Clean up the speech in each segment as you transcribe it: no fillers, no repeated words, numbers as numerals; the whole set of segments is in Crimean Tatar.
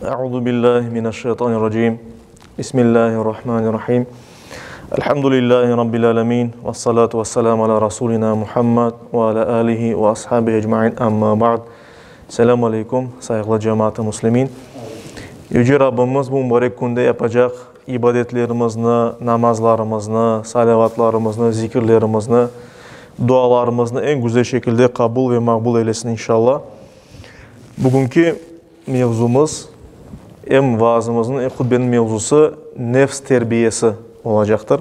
Euzu billahi mineşşeytanirracim. Bismillahirrahmanirrahim. Elhamdülillahi rabbil alamin. Vessalatu vesselamu ala rasulina Muhammed ve ala alihi ve ashabihi ecmain. Amma ba'd. Selamu aleykum, sayğılı cemaat-ı muslimin. Yüce Rabbimiz bu mübarek künde yapacaq ibadetlerimizni, namazlarımıznı, salavatlarımıznı, zikirlerimizni, dualarımıznı eñ güzel şekilde qabul ve maqbul eylesin inşallah. Bugünki mevzumız, em vaazımıznıñ, em hutbeniñ mevzusı nefs terbiyesi olacaqtır.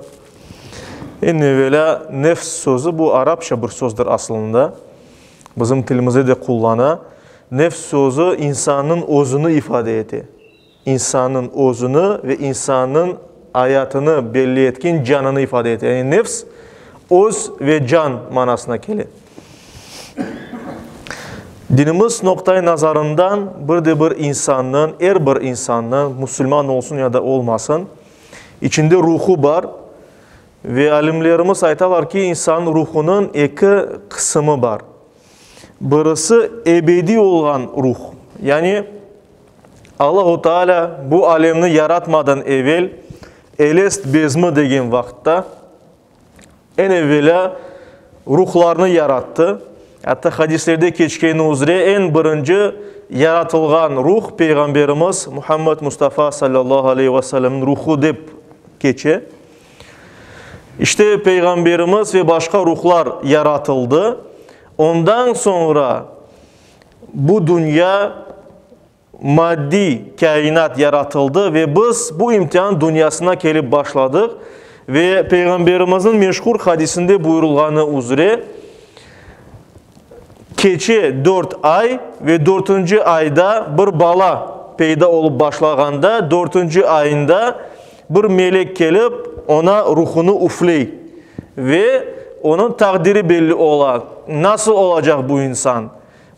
Eñ evelâ nefs sözü bu arapça bir sözdir asılında. Bizim tilimizde de qullana. Nefs sözü insannıñ özüni ifade ete. İnsannıñ özüni ve insannıñ ayatını belli etken canını ifade ete. Yani nefs öz ve can manasına kele. Dinimiz noqtai nazarından bir de bir insannıñ, er bir insannıñ, musulman olsun ya da olmasın, içinde ruhu bar ve alimlerimiz aytalar ki, insan ruhunıñ eki qısımı bar. Birisi ebediy olğan ruh, yani Allahu Teala bu alemni yaratmadan evel Elest bezmi degen vaqıtta eñ evelâ ruhlarnı yarattı. Atta hadislerde keçkeni üzre eñ birinci yaratılğan ruh Peyğamberimiz Muhammed Mustafa sallallahu aleyhi ve sellemniñ ruhu dep keçe. İşte Peyğamberimiz ve başqa ruhlar yaratıldı. Ondan soñra Bu dünya, maddiy kâinat yaratıldı ve biz bu imtian dünyasına kelip başladıq ve Peyğamberimizniñ meşhur hadisinde buyurılğanı üzre, keçe dört ay ve dörtünci ayda bir bala peyda olıp başlağanda, dörtünci ayında bir melek kelip oña ruhunı üfley ve onıñ taqdiri belli ola, nasıl olacaq bu insan,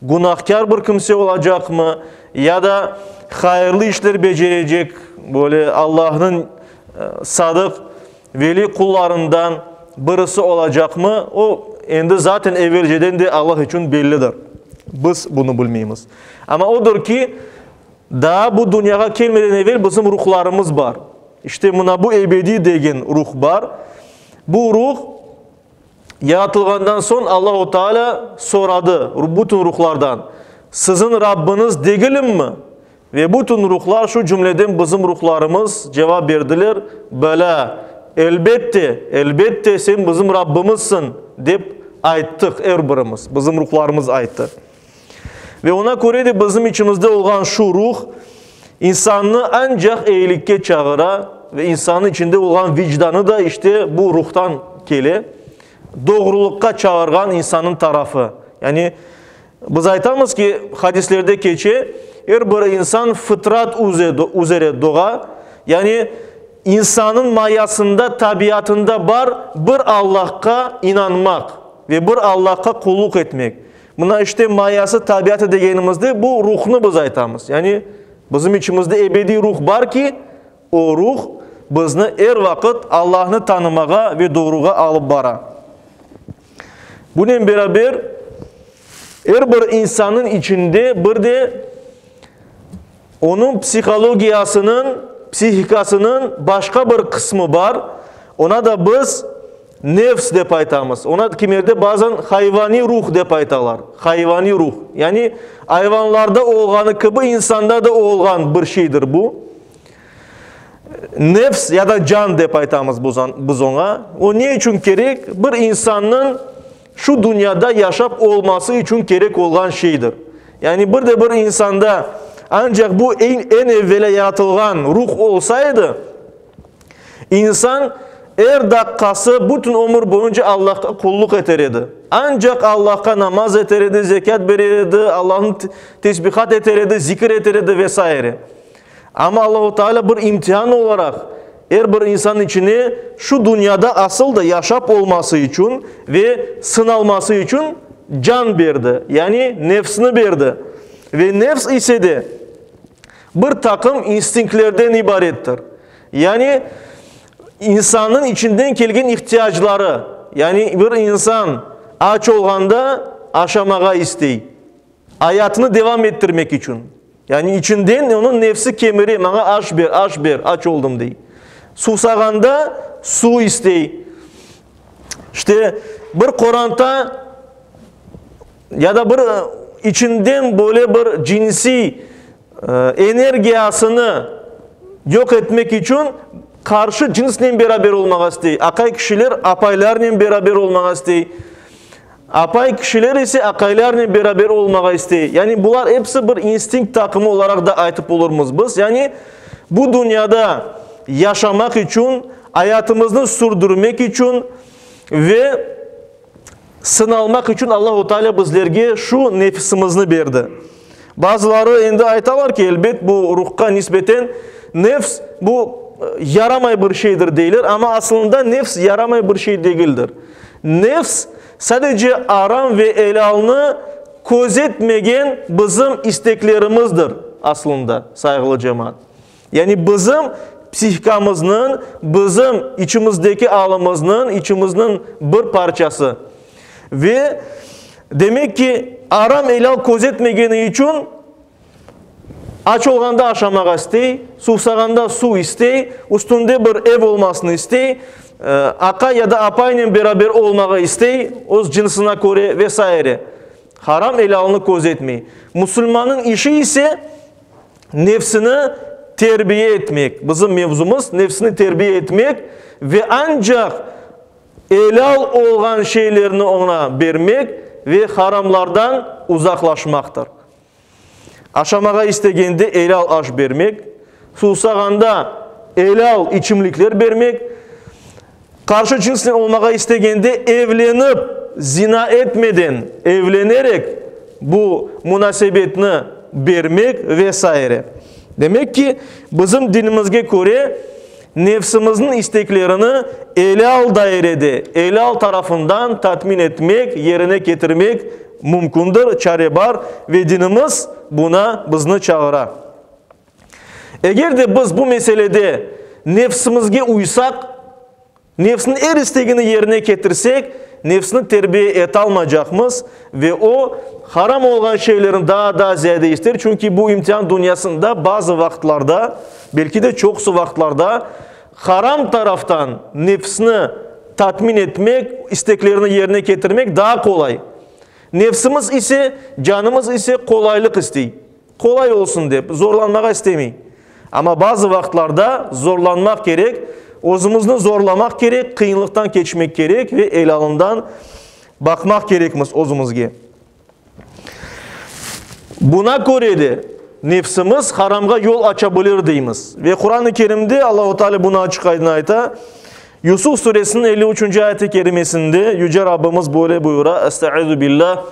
günahkâr bir kimse olacaqmı ya da hayırlı işler becerecek, böyle Allahnıñ sadıq veli qullarından birisi olacaqmı, o endi zaten evelceden de Allah içün bellidir. Biz bunı bilmeymiz. Amma odır ki, Daa bu dünyağa kelmeden evel bizim ruhlarımız bar. İşte mına bu ebediy degen ruh bar. Bu ruh yaratılğandan soñ Allahu Teala soradı bütün ruhlardan, Siziñ Rabbiñiz degilimmi? Ve bütün ruhlar, şu cümleden bizim ruhlarımız cevap berdiler, Belâ, elbette, elbette sen bizim Rabbimizsiñ, dep ayttıq er birimiz, bizim ruhlarımız ayttı. Ve ona köre de bizim içimizde olğan şu ruh insannı ancaq eyilikke çağıra ve insannıñ içinde olğan vicdanı da işte bu ruhtan kele, doğrulıqqa çağırğan insannıñ tarafı. Yani biz aytamız ki, hadislerde keçe, er bir insan fıtrat üzere doğa, yani insannıñ mayasında, tabiatında bar bir Allahqa inanmaq ve bir Allahqa qulluq etmek. Mına işte mayası, tabiatı degenimizde bu ruhnı biz aytamız. Yani bizim içimizde ebediy ruh bar ki, o ruh bizni er vaqıt Allahnı tanımağa ve doğruğa alıp bara. Bunen beraber er bir insannıñ içinde bir de Onıñ psihologiyasınıñ, psihikasınıñ başqa bir qısmı bar, ona da biz nefs dep aytamız. Ona kimerde bazen hayvaniy ruh dep aytalar. Hayvaniy ruh. Yani ayvanlarda olğanı kibi insanda da olğan bir şeydir bu. Nefs ya da can dep aytamız biz oña. O ne içün kerek? Bir insannıñ şu dünyada yaşap olması içün kerek olğan şeydir. Yani bir de bir insanda ancaq bu eñ evvelâ yaratılğan ruh olsa edi, insan er daqqası bütün ömür boyunca Allahqa qulluq eter edi. Ancaq Allahqa namaz eter edi, zekât berer edi, Allahnı tesbihat eter edi, zikir eter edi ve saire. Amma Allahu Teala bir imtihan olaraq er bir insan içine şu dünyada asıl da yaşap olması içün ve sınalması içün can berdi, yani nefsni berdi. Ve nefs ise de bir taqım instinktlerden ibarettir. Yani insannıñ içinden kelgen ihtiyacları, yani bir insan aç olğanda aşamağa istey, ayatını devam ettirmek içün. Yani içinden onıñ nefsi kemire, maña aş ber, aş ber, aç oldım, dey. Suvsağanda suv istey. İşte, bir qoranta ya da bir içinden böyle bir cinsiy energiyasını yoq etmek içün qarşı cınsnen beraber olmağa istey. Aqay kişiler apaylarnen beraber olmağa istey. Apay kişiler ise aqaylarnen beraber olmağa istey. Yani bular episi bir instinkt taqımı olaraq da aytıp olurmız biz. Yani bu dünyada yaşamaq içün, ayatımıznı sürdürmek içün ve sınalmaq içün Allahu Teala bizlerge şu nefisimizni berdi. Bazıları endi aytalar ki, elbet bu ruhqa nisbeten nefs bu yaramay bir şeydir deyler, amma aslında nefs yaramay bir şey degildir. Nefs sadece aram ve elâlnı közetmegen bizim isteklerimizdir aslında, sayğılı cemaat. Yani bizim psihikamıznıñ, bizim içimizdeki alımıznıñ, içimizniñ bir parçası. Ve demek ki, aram-elâl közetmegeni içün aç olğanda aşamağa istey, suvsağanda suv istey, üstünde bir ev olmasını istey, aqay ya da apaynen beraber olmağa istey, öz cınsına köre ve saire. Haram-elâlnı közetmey. Musulmannıñ işi ise, Nefsini terbiye etmek, bizim mevzumız, nefsini terbiye etmek ve ancaq elâl olğan şeylerni oña bermek ve haramlardan uzaqlaşmaqtır. Aşamağa istegende elâl aş bermek, suvsağanda elâl içimlikler bermek, qarşı cınsnen olmağa istegende evlenip, zina etmeden evlenerek bu munasebetni bermek ve saire. Demek ki, bizim dinimizge köre, nefsimizniñ isteklerini elâl dairede, elâl tarafından tatmin etmek, yerine ketirmek mümkündir, çare bar ve dinimiz buna bizni çağıra. Eger de biz bu meselede nefsimizge uysaq, nefsniñ er istegini yerine ketirsek, nefsni terbiye etalmaycaqmız ve o, haram olğan şeylerni daa da ziyade ister, çünki bu imtian dünyasında bazı vaqıtlarda, belki de çoqusı vaqıtlarda, haram taraftan nefsni tatmin etmek, isteklerini yerine ketirmek daa qolay. Nefsimiz ise, canımız ise qolaylıq istey. Qolay olsun dep, zorlanmağa istemey. Amma bazı vaqıtlarda zorlanmaq kerek, özümizni zorlamaq kerek, qıyınlıqtan keçmek kerek ve elâlından baqmaq kerekmiz özümizge. Buna köre de nefsimiz haramğa yol aça bilir deymiz. Ve Quran-ı Kerimde Allahu Teala bunı açıq-aydın ayta. Yusuf suresiniñ 53-nci ayet-i kerimesinde Yüce Rabbimiz böyle buyura, Estaizu billah,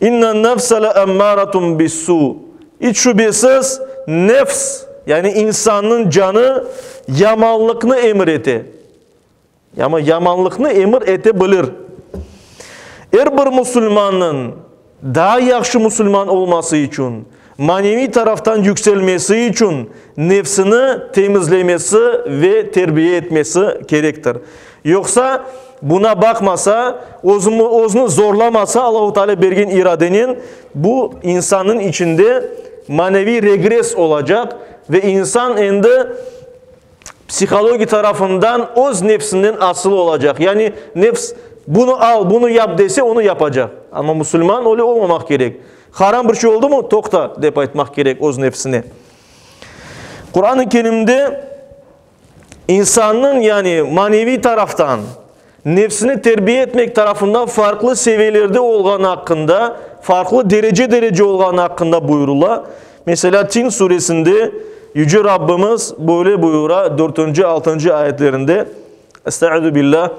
İnnen nefse le emmâretun bissû. İç şübesiz, nefs, yani insannıñ canı yamanlıqnı emir ete. Ama yamanlıqnı emir ete bilir. Er bir musulmannıñ daa yahşı musulman olması içün, maneviy taraftan yükselmesi içün nefsini temizlemesi ve terbiye etmesi kerektir. Yoqsa, buna baqmasa, özüni zorlamasa, Allahu Teala bergen iradenen bu insannıñ içinde maneviy regress olacaq ve insan endi psihologik tarafından öz nefsinden asılı olacaq. Yani nefs bunı al, bunı yap dese, onı yapacaq. Amma musulman öyle olmamaq kerek. Haram bir şey oldumı, toqta, dep aytmaq kerek öz nefsine. Quran-ı Kerimde İnsannıñ, yani maneviy taraftan, nefsini terbiye etmek tarafından farqlı seviyelerde olğanı aqqında, farqlı derece-derece olğanı aqqında buyurıla. Meselâ, Tin suresinde Yüce Rabbimiz böyle buyura, dörtünci, altıncı ayetlerinde, Estaizu billah,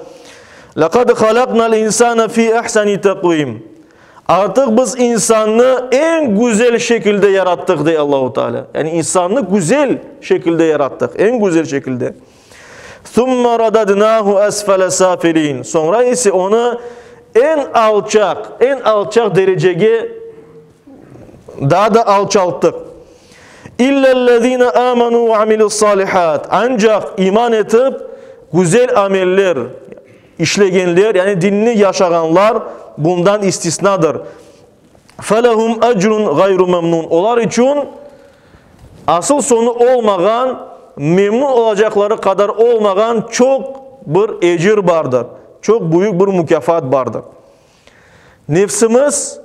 Laqad halaqnal insane fi ahsani taqvim. Artıq biz insannı eñ güzel şekilde yarattıq, dey Allahu Teala. Yani insannı güzel şekilde yarattıq, eñ güzel şekilde. Thumma radadnahu asfala safilin. Soñra ise onı eñ alçaq, eñ alçaq derecege daa da alçalttıq. İllellezine amanu ve amilus-salihat. Ancaq iman etip güzel ameller İşlegenler, yani dinni yaşağanlar bundan istisnadır. Felehum ecrun gayru memnun. Olar içün asıl soñu olmağan, memnun olacaqları qadar olmağan çoq bir ecir bardır, çoq büyük bir mukâfat bardır. Nefsimiz,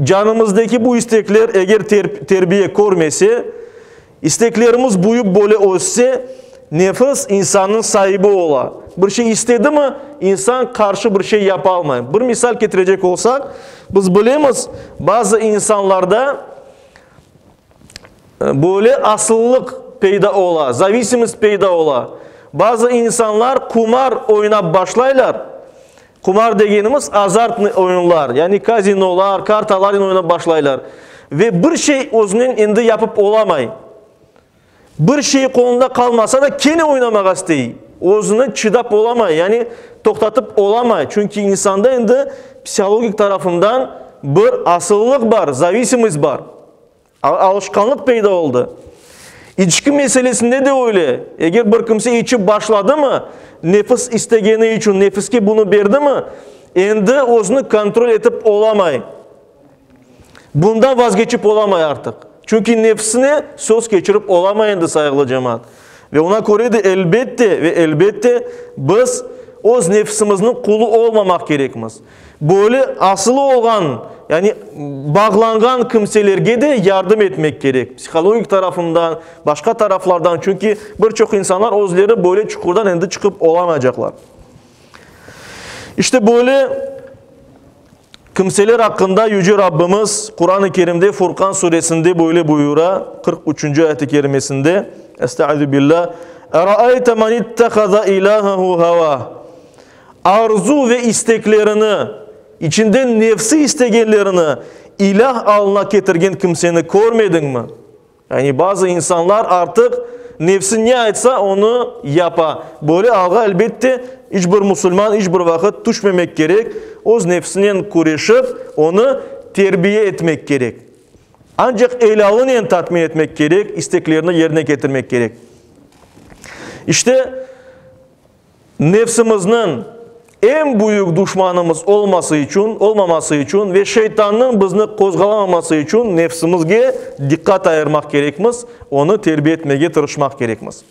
canımızdaki bu istekler eger terbiye körmese, isteklerimiz büyüp böyle össe, nefis insannıñ saibi ola. Bir şey istedimi, insan qarşı bir şey yapalmay. Bir misal ketirecek olsaq, biz bilemiz, bazı insanlarda böyle asıllıq peyda ola, zavisimost peyda ola. Bazı insanlar kumar oynap başlaylar. Kumar degenimiz azartnıy oyunlar, yani kazinolar, kartalarnen oynap başlaylar. Ve bir şey özünen endi yapıp olamay. Bir şey qolunda qalmasa da, kene oynamağa istey. Özüni çıdap olamay, yani toqtatıp olamay. Çünki insanda endi psihologik tarafından bir asıllıq bar, zavisimost bar. Alışqanlıq peyda oldı. İçki meselesinde de öyle. Eger bir kimse içip başladımı, nefis istegeni içün nefiske bunı berdimi, endi özüni kontrol etip olamay. Bundan vazgeçip olamay artıq. Çünki nefsine söz keçirip olamay endi, sayğılı cemaat. Ve ona köre de elbette ve elbette biz öz nefsimizniñ qulu olmamaq kerekmiz. Böyle asılı olğan, yani bağlanğan kimselerge de yardım etmek kerek, psihologik tarafından, başqa taraflardan, çünki bir çoq insanlar özleri böyle çuqurdan endi çıqıp olamaycaqlar. İşte böyle kimseler aqqında Yüce Rabbimiz Quran-ı Kerimde Furqan suresinde böyle buyura, 43-nci ayet-i kerimesinde, Estaizu billah, Eraayte men ittehaza ilahehu hevah. Arzu ve isteklerini, içinden nefsi istegenlerini ilâh alına ketirgen kimseni körmediñmi? Yani bazı insanlar artıq nefsi ne aytsa, onı yapa. Böyle alğa, elbette, iç bir musulman iç bir vaqıt tüşmemek kerek, öz nefsinen küreşip, onı terbiye etmek kerek. Ancaq elâlınen tatmin etmek kerek, isteklerini yerine ketirmek kerek. İşte, Nefsimizniñ eñ büyük duşmanımız olması içün, olmaması içün ve şeytannıñ bizni qozğalamaması içün nefsimizge diqqat ayırmaq kerekmiz, onı terbiye etmege tırışmaq kerekmiz.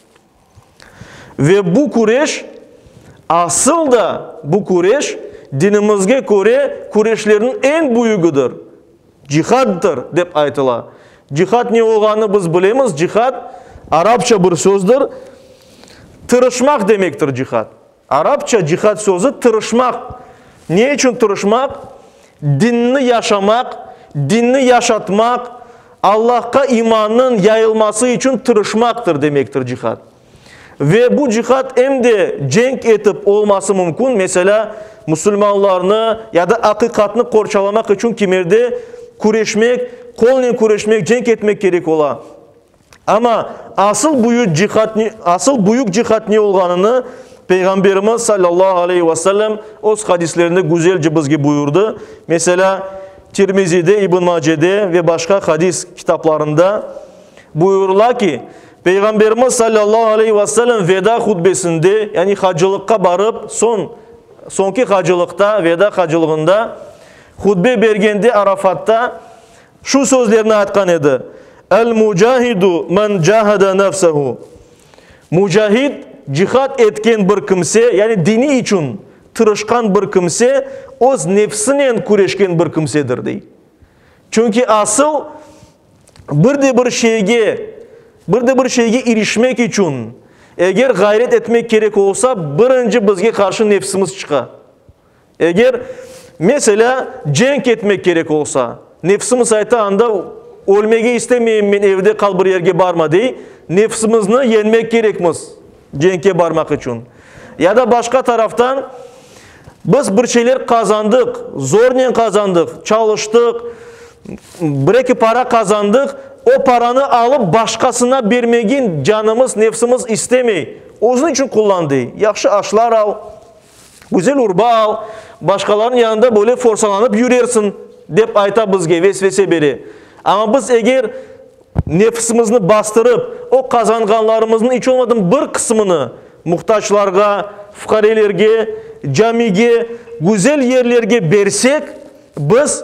Ve bu küreş, asıl da bu küreş, dinimizge köre küreşlerniñ eñ büyügidir, cihaddır, dep aytıla. Cihad ne olğanını biz bilemiz, cihad, arapça bir sözdir, tırışmaq demektir cihad. Arapça cihad sözü tırışmaq. Ne içün tırışmaq? Dinni yaşamaq, dinni yaşatmaq, Allahqa imannıñ yayılması içün tırışmaqtır demektir cihad. Ve bu cihad em de cenk etip olması mümkün, meselâ, musulmanlarnı ya da aqiqatnı qorçalamaq içün kimerde küreşmek, qolnen küreşmek, cenk etmek kerek ola. Amma asıl büyük cihad, asıl büyük cihad ne olğanını Peyğamberimiz sallallahu aleyhi ve sellem öz hadislerinde güzelce bizge buyurdı. Meselâ, Tirmizide, İbn Macede ve başqa hadis kitaplarında buyurıla ki, Peyğamberimiz sallallahu aleyhi ve sellem veda hutbesinde, yani hacılıqqa barıp, soñ, soñki hacılıqta, veda hacılığında hutbe bergende Arafatta şu sözlerni aytqan edi, El-mucahidu men cahada nefsehu. Mucahid, cihad etken bir kimse, yani dini içün tırışqan bir kimse, öz nefsinen küreşken bir kimsedir, dey. Çünki asıl Bir de bir şeyge, bir de bir şeyge irişmek içün, eger ğayret etmek kerek olsa, birinci bizge qarşı nefsimiz çıqa. Eger, meselâ, cenk etmek kerek olsa, nefsimiz ayta, anda ölmege istemeyim men, evde qal, bir yerge barma, dey. Nefsimizni yeñmek kerekmiz cenkke barmaq içün. Ya da başqa taraftan, biz bir şeyler qazandıq, zornen qazandıq, çalıştıq, bir-eki para qazandıq, o paranı alıp başqasına bermege canımız, nefsimiz istemey. Özüñ içün qullan, dey. Yahşı aşlar al, güzel urba al, başqalarnıñ yanında böyle forsalanıp yürersiñ, dep ayta bizge, vesvese bere. Amma biz eger nefsimizni bastırıp, o qazanğanlarımıznıñ iç olmadım bir qısmını muhtaçlarğa, fuqarelerge, camige, güzel yerlerge bersek, biz.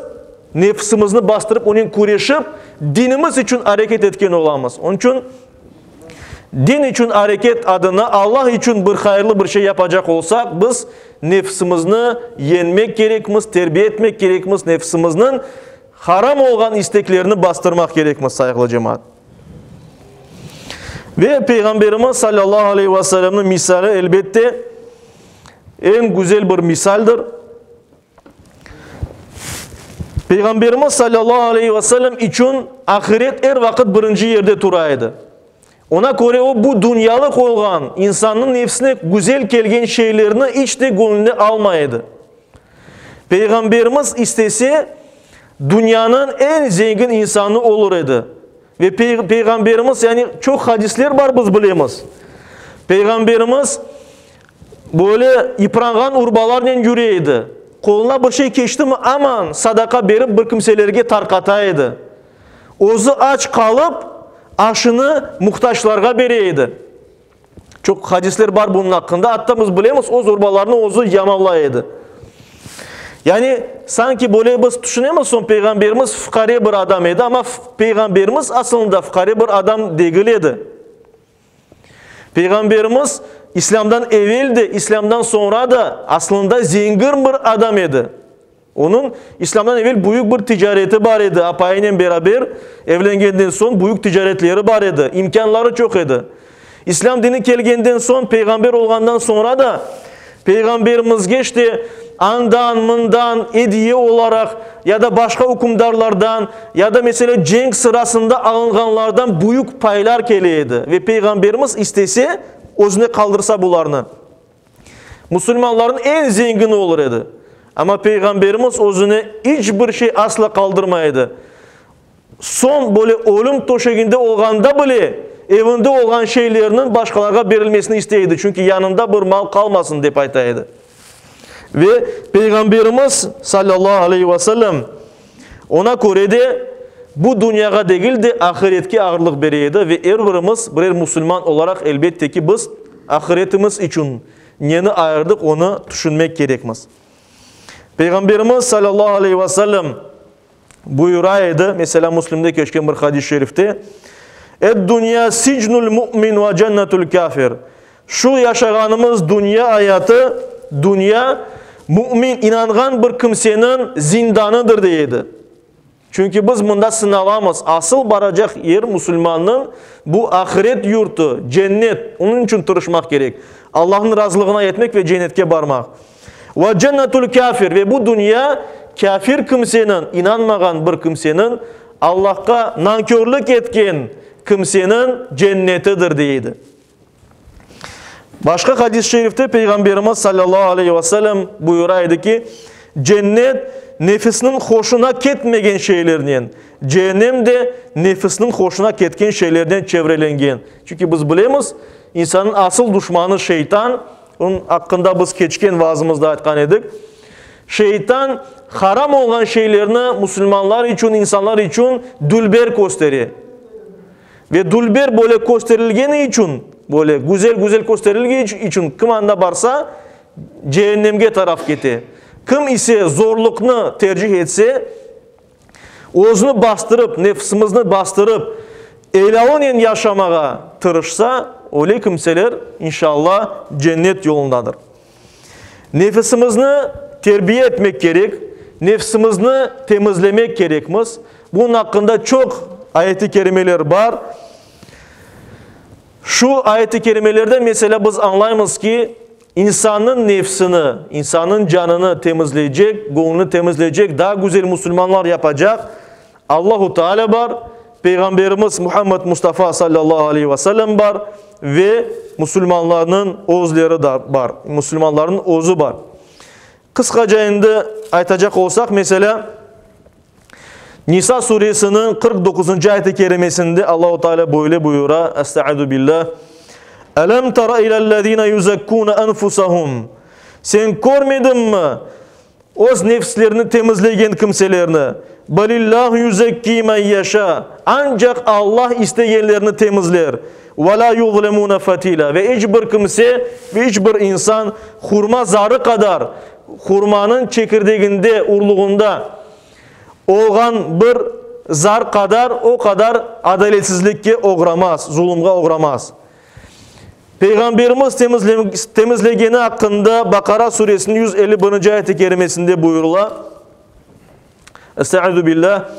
Nefsimizni bastırıp, onen küreşip, dinimiz içün areket etken olamız. Onıñ içün din içün areket adına Allah içün bir hayırlı bir şey yapacaq olsaq, biz nefsimizni yeñmek kerekmiz, terbiye etmek kerekmiz, nefsimizniñ haram olğan isteklerini bastırmaq kerekmiz, sayğılı cemaat. Ve Peyğamberimiz sallallahu aleyhi ve sellemniñ misali, elbette, eñ güzel bir misaldir. Peyğamberimiz sallallahu aleyhi ve sellem içün ahiret er vaqıt birinci yerde tura edi. Ona köre o bu dünyalıq olğan, insannıñ nefsine güzel kelgen şeylerni iç de göñlüne almay edi. Peyğamberimiz istese, dünyanıñ eñ zengin insanı olur edi. Ve Peyğamberimiz, yani çoq hadisler bar biz bilemiz. Peyğamberimiz böyle yıpranğan urbalarnen yüre edi. Qoluna bir şey keçtimi, aman sadaqa berip bir kimselerge tarqata edi. Özü aç qalıp, aşını muhtaçlarğa bere edi. Çoq hadisler bar bunıñ aqqında. Atta biz bilemiz, öz urbalarını özü yamavlay edi. Yani, sanki böyle biz tüşünemiz, soñ Peyğamberimiz fuqare bir adam edi, amma Peyğamberimiz asılında fuqare bir adam degil edi. Peyğamberimiz İslâmdan evel de, İslâmdan soñra da aslında zengin bir adam edi. Onıñ İslâmdan evel büyük bir ticareti bar edi, apayınen beraber evlengenden soñ büyük ticaretleri bar edi, imkânları çoq edi. İslâm dini kelgenden soñ, peyğamber olğandan soñra da, Peyğamberimizge işte andan, mından ediye olaraq ya da başqa ükümdarlardan, ya da, meselâ, cenk sırasında alınğanlardan büyük paylar kele edi ve Peyğamberimiz istese, özüne qaldırsa bularnı, musulmanlarnıñ eñ zengini olur edi. Amma Peyğamberimiz özüne iç bir şey asla qaldırmay edi. Soñ böyle ölüm töşeginde olğanda bile, evinde olğan şeylerniñ başqalarğa berilmesini istey edi, çünki yanında bir mal qalmasın, dep ayta edi. Ve Peyğamberimiz, salâllahu aleyhi ve sellem, oña köre de bu dünyağa degil de, ahiretke ağırlıq bere edi ve er birimiz, birer musulman olaraq, elbette ki, biz ahiretimiz içün neni ayırdıq, onı tüşünmek kerekmiz. Peyğamberimiz, salâllahu aleyhi ve sellem, Buyura edi, meselâ, Müslimde keçken bir hadis-i şerifte, Ed-dünya sicnul mu'min ve cennetul kâfir. Şu yaşağanımız dünya ayatı, dünya, mümin, inanğan bir kimseniñ zindanıdır, dey edi. Çünki biz mında sınalamız, asıl baracaq yer musulmannıñ bu ahiret yurtu, cennet, onıñ içün tırışmaq kerek, Allahnıñ razılığına yetmek ve cennetke barmaq. Ve cennetul kâfir, ve bu dünya kâfir kimseniñ, inanmağan bir kimseniñ, Allahqa nankörlük etken kimseniñ cennetidir, dey edi. Başqa hadis-i şerifte Peyğamberimiz sallallahu aleyhi ve sellem buyura edi ki, Cennet nefisniñ hoşuna ketmegen şeylernen, cehennem de nefisniñ hoşuna ketken şeylernen çevrelengen. Çünki biz bilemiz, insannıñ asıl duşmanı şeytan, Onıñ aqqında biz keçken vaazımızda aytqan edik. Şeytan haram olğan şeylerni musulmanlar içün, insanlar içün dülber köstere. Ve dülber böyle kösterilgeni içün, böyle güzel-güzel kösterilgeni içün kim anda barsa, ceennemge taraf kete. Kim ise zorluqnı tercih etse, Özüni bastırıp, nefsimizni bastırıp, elâlınen yaşamağa tırışsa, öyle kimseler, inşalla, cennet yolundadır. Nefisimizni terbiye etmek kerek, nefsimizni temizlemek kerekmiz. Bunıñ aqqında çoq ayet-i kerimeler bar. Şu ayet-i kerimelerden, meselâ, biz añlaymız ki, İnsannıñ nefsini, insannıñ canını temizleycek, göñlüni temizleycek, daa güzel musulmanlar yapacaq Allahu Teala bar, Peyğamberimiz Muhammed Mustafa sallallahu aleyhi ve sellem bar ve musulmanlarnıñ özleri da bar, musulmanlarnıñ özü bar. Qısqaca endi aytacaq olsaq, meselâ, Nisa suresiniñ 49-ncı ayet-i kerimesinde Allahu Teala böyle buyura, Estaizu billah, Elem tara ilellezine yuzekkune enfusahum. Sen körmediñmi öz nefslerini temizlegen kimselerni? Belillahu yuzekki men yeşa. Ancaq Allah istegenlerini temizler. Ve la yuzlemune fetila. Ve iç bir kimse ve iç bir insan hurma zarı qadar hurmanıñ çekirdeginde, urluğında. olğan bir zar qadar, o qadar adaletsizlikke oğramaz, zulumğa oğramaz. Peyğamberimiz temizlegeni aqqında Baqara suresiniñ 151-nci ayet-i kerimesinde buyurıla, Estaizu billah,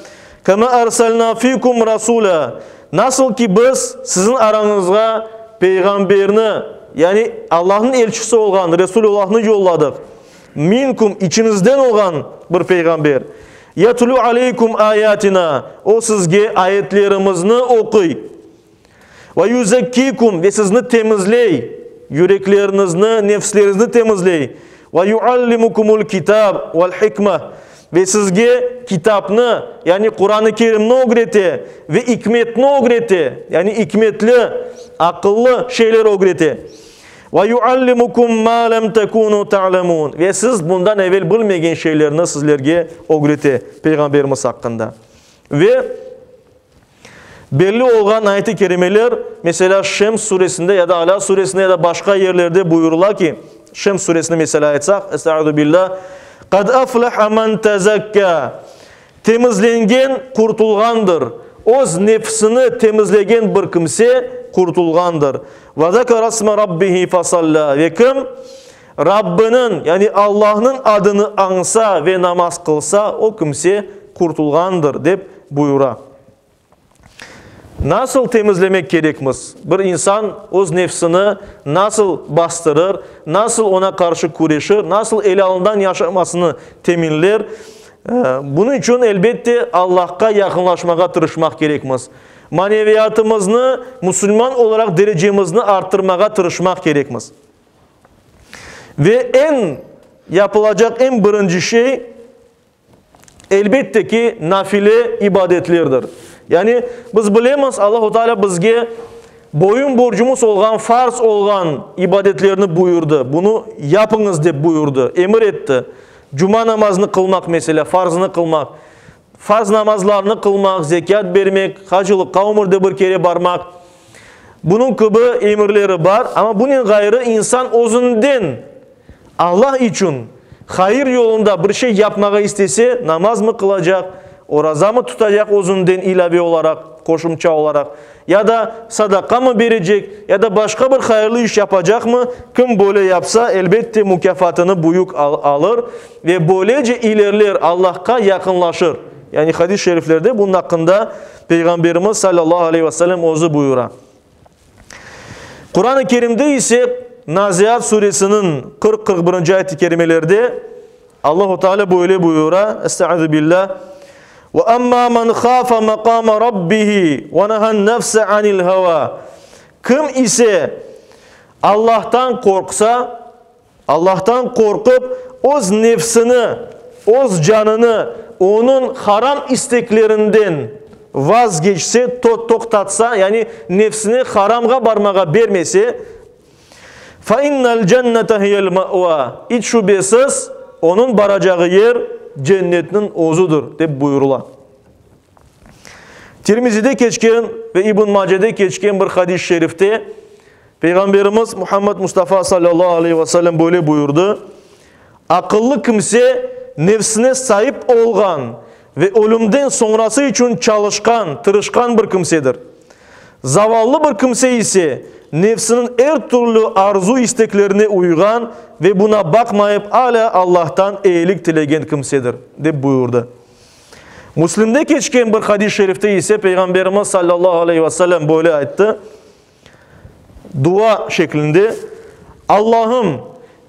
Kema erselna fikum rasula, Nasıl ki biz siziñ arañızğa peyğamberni, yani Allahnıñ elçisi olğan Resulullahnı yolladıq, minkum, içiñizden olğan bir peyğamber, yetlu aleykum ayatina, o sizge ayetlerimizni oquy, ve yuzekkikum, ve sizni temizley, yürekleriñizni, nefsleriñizni temizley, ve yuallimukumul kitab vel hikme, ve sizge kitapnı, yani Quran-ı Kerimni ögrete, ve ikmetni ögrete, yani ikmetli, aqıllı şeyler ögrete. Ve yuallimukum ma lem tekunu ta'lemun, ve siz bundan evel bilmegen şeylerni sizlerge ögrete, Peyğamberimiz aqqında. Ve belli olğan ayet-i kerimeler, meselâ, Şems suresinde ya da Alâ suresinde ya da başqa yerlerde buyurıla ki, Şems suresini meselâ aytsaq, Estaizu billâh, Qad aflaha men tezekkâ, Temizlengen qurtulğandır, öz nefsini temizlegen bir kimse qurtulğandır. Ve zekera isme Rabbihi fesallâ, Ve kim Rabbiniñ, yani Allahnıñ adını añsa ve namaz qılsa, o kimse qurtulğandır, dep buyura. Nasıl temizlemek kerekmiz? Bir insan öz nefsini nasıl bastırır, nasıl oña qarşı küreşir, nasıl elalından yaşamasını teminler? Bunıñ içün, elbette, Allahqa yaqınlaşmağa tırışmaq kerekmiz. Maneviyatımıznı, musulman olaraq derecemizni arttırmağa tırışmaq kerekmiz. Ve eñ yapılacaq eñ birinci şey, elbette ki, nafile ibadetlerdir. Yani, biz bilemiz, Allahu Teala bizge boyun borcumuz olğan, farz olğan ibadetlerni buyurdı. Bunı yapıñız dep buyurdı, emir etti. Cuma namazını qılmaq, meselâ, farzını qılmaq, farz namazlarnı qılmaq, zekât bermek, hacılıqqa ömürde bir kere barmaq. Bunıñ kibi emirleri bar, amma bunen ğayrı insan özünden Allah içün hayır yolunda bir şey yapmağa istese, namazmı qılacaq, orazamı tutacaq özünden ilâve olaraq, qoşumça olaraq, ya da sadaqamı berecek, ya da başqa bir hayırlı iş yapacaqmı, kim böyle yapsa, elbette mukâfatını büyük alır ve böylece ilerler, Allahqa yaqınlaşır. Yani hadis-i şeriflerde bunıñ aqqında Peyğamberimiz salâllahu aleyhi ve sellem özü buyura. Quran-ı Kerimde ise Naziat suresiniñ 40-41 ayet-i kerimelerde Allahu Teala böyle buyura, Estaizu billah, Ve amma men hafa maqama rabbihi ve nehan nefse anil heva. Kim ise Allahtan qorqsa, Allahtan qorqıp, öz nefsini, öz canını onıñ haram isteklerinden vazgeçse, toqtatsa, yani nefsine haramğa barmağa bermese, fe innel cennete hiyel me'va, iç şübesiz, onıñ baracağı yer cennetniñ özüdir, dep buyurıla. Tirmizide keçken ve İbn Macede keçken bir hadis-i şerifte Peyğamberimiz Muhammed Mustafa sallallahu aleyhi ve sellem böyle buyurdı, Aqıllı kimse nefsine saip olğan ve ölümden soñrası içün çalışqan, tırışqan bir kimsedir. Zavallı bir kimse ise nefsiniñ er türlü arzu-isteklerine uyğan ve buna baqmayıp alâ Allahtan eyilik tilegen kimsedir, dep buyurdı. Müslimde keçken bir hadis-i şerifte ise Peyğamberimiz sallallahu aleyhi ve sellem böyle ayttı, dua şeklinde, Allahım,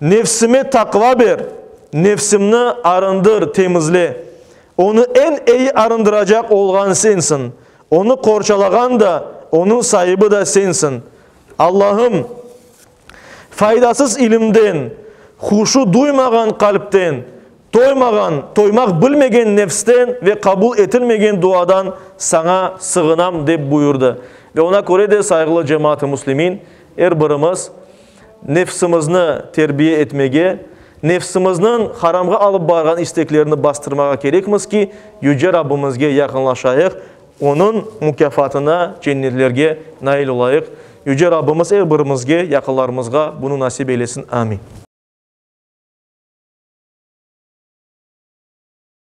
nefsime taqva ber, nefsimni arındır, temizle. Onı eñ eyi arındıracaq olğan Sensiñ. Onı qorçalağan da, onıñ saibi da Sensiñ. Allahım, faydasız ilimden, huşu duymağan qalpten, toymağan, toymaq bilmegen nefsten ve qabul etilmegen duadan Saña sığınam, dep buyurdı. Ve oña köre de, sayğılı cemaat-ı müslimin, er birimiz nefsimizni terbiye etmege, nefsimizniñ haramğa alıp barğan isteklerini bastırmağa kerekmiz ki, Yüce Rabbimizge yaqınlaşayıq, Onıñ mukâfatına, cennetlerge nail olayıq. Yüce Rabbimiz er birimizge, yaqınlarımızğa bunı nasip eylesin. Amin.